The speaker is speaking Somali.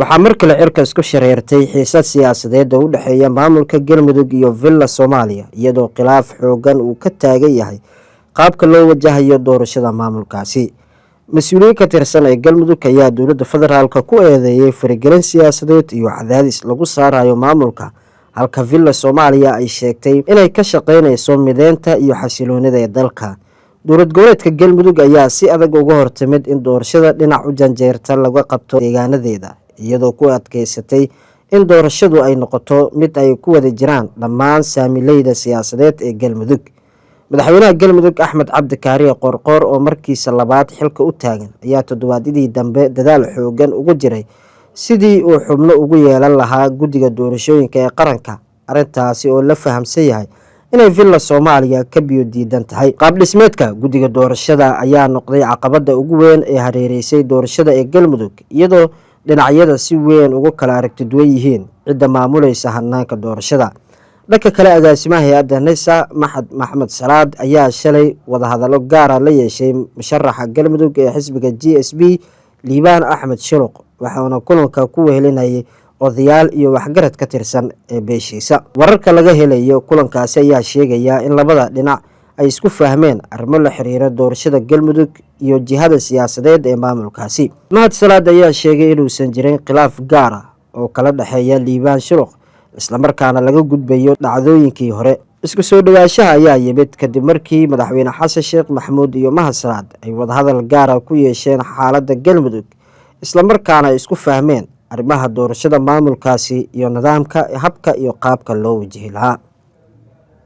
Waxaa mar kale cirka isku shareertay xiisad siyaasadeed oo u dhexeeya maamulka Galmudug iyo Villa Soomaaliya, iyadoo khilaaf xoogan uu ka taagan yahay qaabka loo wajahayo doorashada maamulkaasi. Mas-uuliyiin ka tirsan ee Galmudug ayaa dowladda federaalka ku eedeeyey faragelin siyaasadeed iyo cadaadis lagu saarayo maamulka, halka Villa Soomaaliya ay sheegtay inay ka shaqeyneyso mideynta iyo xasiloonida ee dalka. Dowlad goboleedka Galmudug ayaa si adag uga hortimid in doorashada dhinac u janjeerta laga qabto deegaanadeeda, iyadoo ku adkeysatay in doorashadu ay noqoto mid ay ku wada jiraan dhammaan saamileyda siyaasadeed ee Galmudug. Madaxweynaha Galmudug Axmed Cabdi Kaariye Qoorqoor, oo markiisa labaad xilka u taagan, ayaa toddobaadyadii dambe dadaal xoogan ugu jiray sidii uu xubno ugu yeelan lahaa guddiga doorashooyinka ee qaranka, arrintaasi oo la fahamsan yahay inay Villa Soomaaliya ka biyo diidan tahay. Qaab dhismeedka guddiga doorashada ayaa noqday caqabadda ugu weyn ee hareereysay doorashada ee Galmudug, iyadoo dhinacyada si weyn ugu kala aragti duwan yihiin cidda maamuleysa hanaanka doorashada. Dhanka kale, agaasimaha hay-adda NISA Maxad Maxamed Salaad ayaa shalay wadahadallo gaara la yeeshay musharaxa Galmudug ee xisbiga GSP, Liibaan Axmed Shuluq, waxauna kulanka ku wehelinayay odayaal iyo waxgarad ka tirsan ee beeshiisa. Wararka laga helayo kulankaasi ayaa sheegaya in labada dhinac ay isku fahmeen arrimo la xiriira doorashada Galmudug iyo jihada siyaasadeed ee maamulkaasi. Mahad Salaad ayaa sheegay inuusan jirin khilaaf gaar ah oo kala dhexeeya Liibaan Shuluq, islamarkaana laga gudbayo dhacdooyinkii hore. Isku soo dhowaanshaha ayaa yimid kadib markii Madaxweyne Xasan Sheekh Maxamuud iyo Mahad Salaad ay wadahadal gaara ku yeesheen xaaladda Galmudug, islamarkaana ay isku fahmeen arrimaha doorashada maamulkaasi iyo nidaamka habka iyo qaabka loo wajihi lahaa.